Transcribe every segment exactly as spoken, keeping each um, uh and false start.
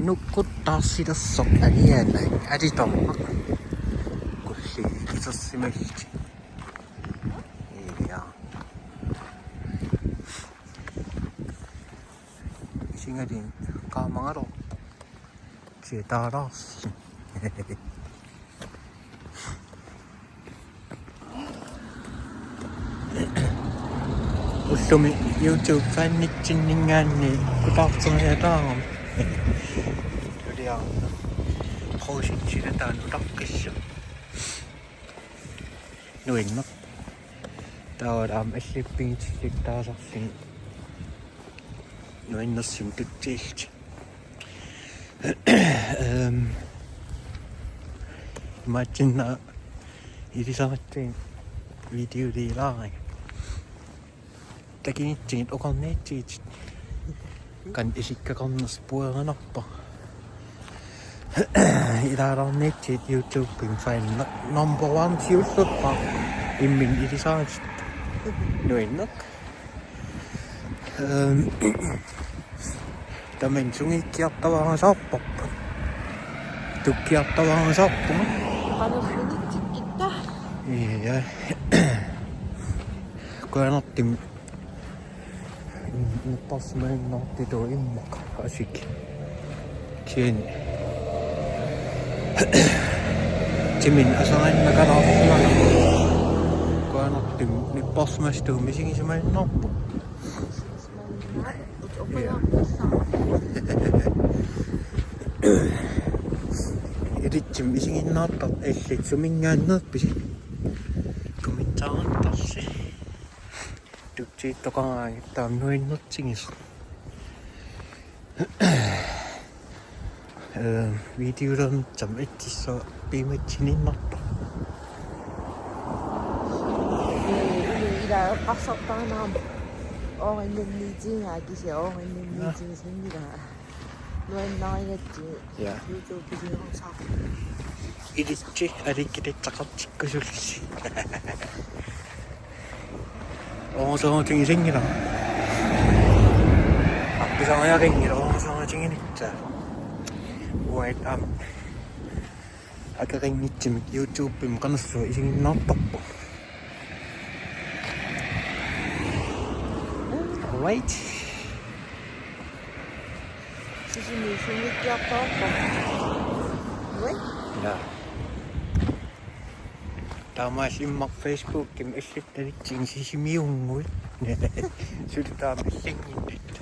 Nukkut taarsilersoq alianai alitorneq. Kulli isersimallutik. Ja. Isingalinni qaamangaloorpoq. Siataalaarsi. Ullumi YouTube-fanitsinninngaanniit kutaarterngiataarami. Tuliarna. Qoosit silataanut taqqissu. Nuinneq. Taava aamma allippigitillit taasarlugit. Nuinnersumik tutsiillutik. Ehm, imaatsinnaavoq ilisaritsigu videoliilaariga. Takunitsigit oqarniassagit. Qanoq isikkoqarnersoq puiornarpoq. Ilaalaarniassigit YouTube-imi fan number one siullerpaaq imminut ilisaritit. Nuinneq. Ehm, tamanna sungiukkiartuaannassavarput. Tukkiartuaannassavarput. Qanorluunniit tikkitta. Ja. Qujanartumik. Nipparsimaginnartutut immaqa asik. Kisianni. Timinut asarinnakalaarsimagama. Qujanartumik nipparsimasutut misigisimaginnarpugut. Ja. Ilitsersuummik isiginnaartarput, illit suminngaanneerpisi. Kommentarittarsi. Tutsiittoqaraangatta aamma nuannertigisoq. Ee, videolernissamut itsissaaq piumassiniinnartoq. Ila eqqarsartarineq aamma oorinnanniitigaa kisianni oorinnanniitigisanngilanga. Nuannarigatsigu. Ja. YouTube-isiusaaq. Ilitsi aliikkutassaqartikkusullusi. Oorsuutigisinngilaq. Appisariaqanngilaq oorsuutiginissaa. Uait aamma akeqanngitsumik YouTube-imi qanersuaq isiginnaartarpoq. All right. Sisimiut sungiukkiartuaarput. Uai? Ja. Taamaasillunga Facebookimi allattarlugit Sisimiunnguit. Suli taama allanngillat.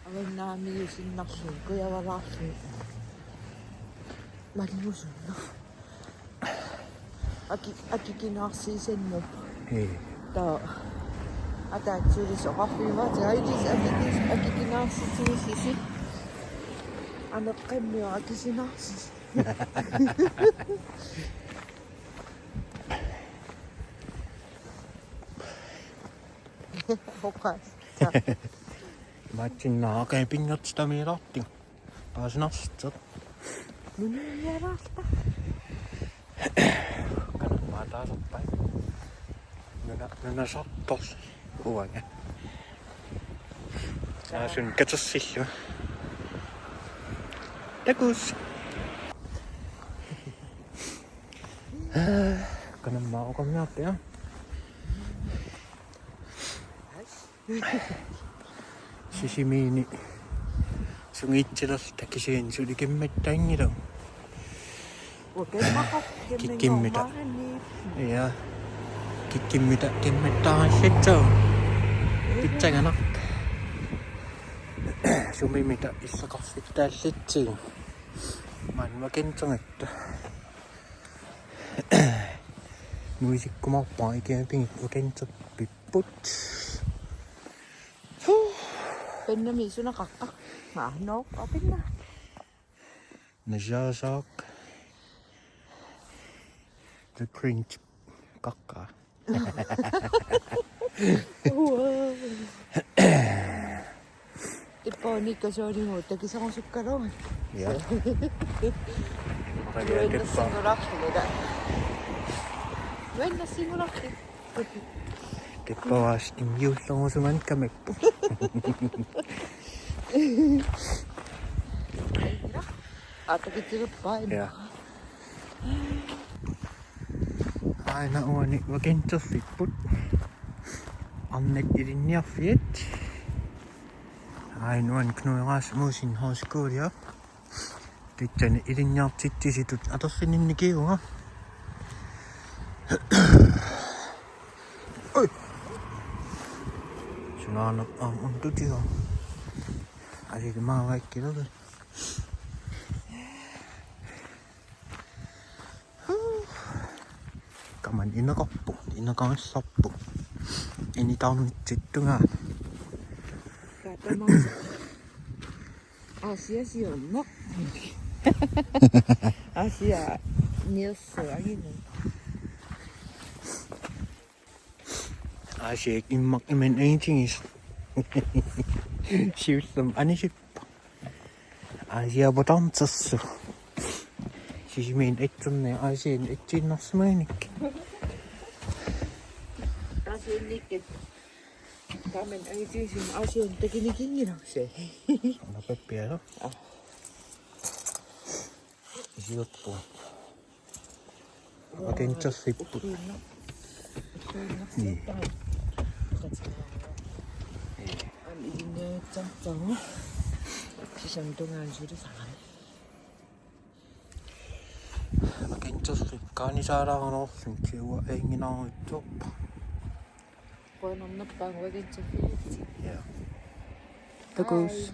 Avannaamiusinnarluni, kujavalaarluni. Malmusunno. Aki-, akikinaarsiisanngorpoq. Ee. Taava. Ataatsulisoqarfiumaati. Aidis akikis-, akikinaarsitsigisisi. Aneqqammiu akisinaarsis. Oqaas. Imaatsinnaavoq pinngortitamiilaartigu. Paasinarsitseq. Nunanialaarta. Kanammaataasarpai. Nuna, nunasartorsi. Uanga. Naasun katersillu. Takuss. Kanammaa oqarniartia. Sisimiuni sungiussilerluta kisianni suli kimmattaanngilaq. Uanga kimmaqa-, kimmaqa-, kikkimmita. Maani. Ja. Kikkimmita kimmattaarallatsaaq. Pissanganaq. Sumimita illeqarfittaallatsaaq. Maani makintungatta. Nuisikkumaarpara ikiapigittut ukanterpipput. Pennami sunaqaqqaq. Maa, no, apinna. Najasak. The Grinch qaqqa. Wow. Tippa unikka soorunami takisarusukkalaarami. Ja. Nuannersinngulaarlugu. Nuannersinngulaarlugu. Tappavastin juullorusumani kamappoq. Aatakitsilerpai. Ja. Aana uani Wagentorfipput. Arnat ilinniarfiat. Aana uani Knud Rasmussen Højskole. Tassani ilinniartitsisitut atorsinnginnikkivunga. Oj. Sunaana aamma untutiga. Aali maavaikkilaga. Kaman ineqarpoq, ineqarallarpoq. Initaarnitsittunga. Kaatama. Aasiaq siorna. Aasiaq niassuagina. Aasiaq immaqa imannak angitigisoq. Siullermik anisippoq. Aasiaq potamtersu. Sisimiut atserneq Aasianut atsiinnarsimagaanni. Aasiannikkut. Taamani angitigisumik Aasianut takunikinngilarsi. Napappialu. Aa. Isiorpu. Wagentorfipput. Ukiinna. Ukiinna. Nii. Ukiinna. Nii. Aamma ilinniagitsaartarama. Sisamat tungaanut suli saami. Wagentorfik kaanisaalaarnerlun kiua ainginaaritsoq. Qujanarnerpaaq Wagentorfiit. Ja. Takuss.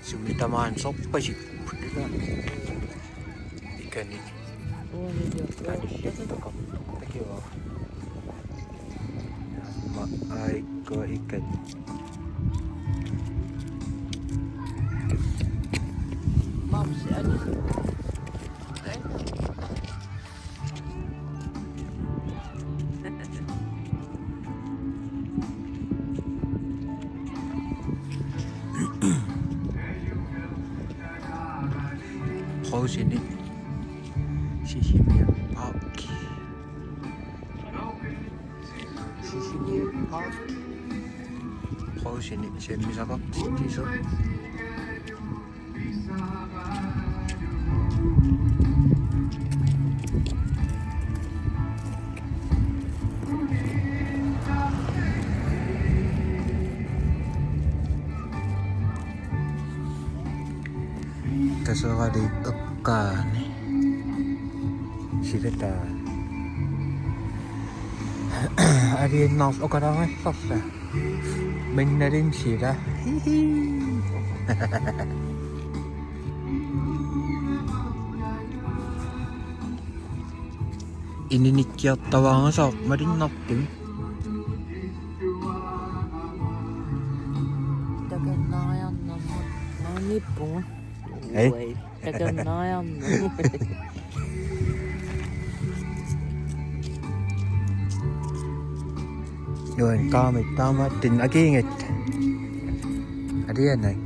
Sumi tamaani sorpasipput. Ikani. Ikani. Takiva. Ma aiko ikani. Mapsi ani. Qosini Sisimiut Park. Sisimiut Park. Qosini sammisaqartitsisoq. Taseralik eqqaani. Silataani. Aliannaarluta oqaranngilarput. Minnalin sila. Hihi. Ininikkiartavaarusaaq malunnartumik. Takannaariarnermut maaniippunga. Hej. Takannaariarnermut. Nuan kaamit taamaattunik akiinngatta. Alianai.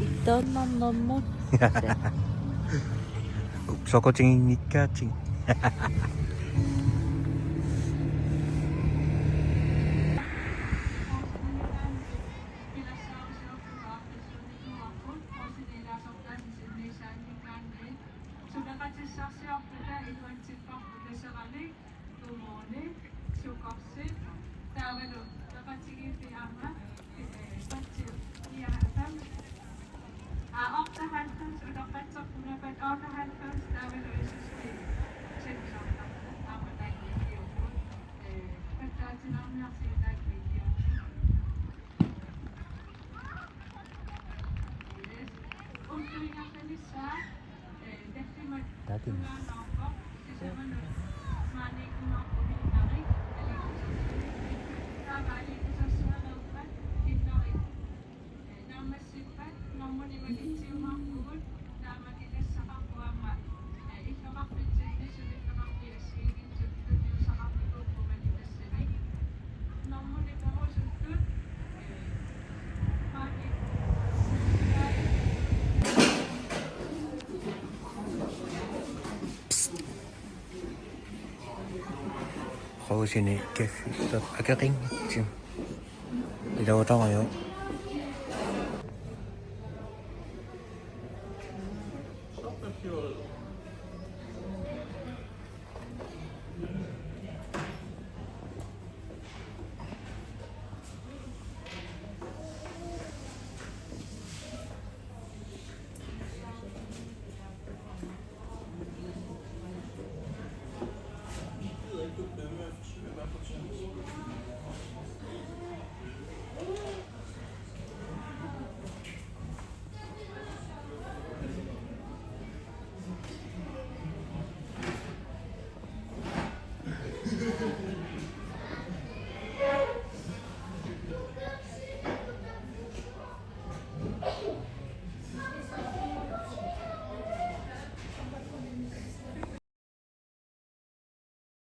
Ittaannarnermut. Soqutiginngikkaatigut. Suleqatissarsiorputa iluatsipparput Taseralik, Kommune, Sukorsit, taavalu peqatigiiffik aamma, eh, Patsiu nioghalvfems. Aa, otteoghalvfems, utoqqatserpunga otteoghalvfems, taavalu S S P, Tjekkiortarput, aamma taanna ikiupput, eh, pattaatinarniarsigu taanna ikiupput. Yes. Ulluinnarnissaa. Takin. Qusini kaffippat akeqinngitsoq. Iluutarajuk.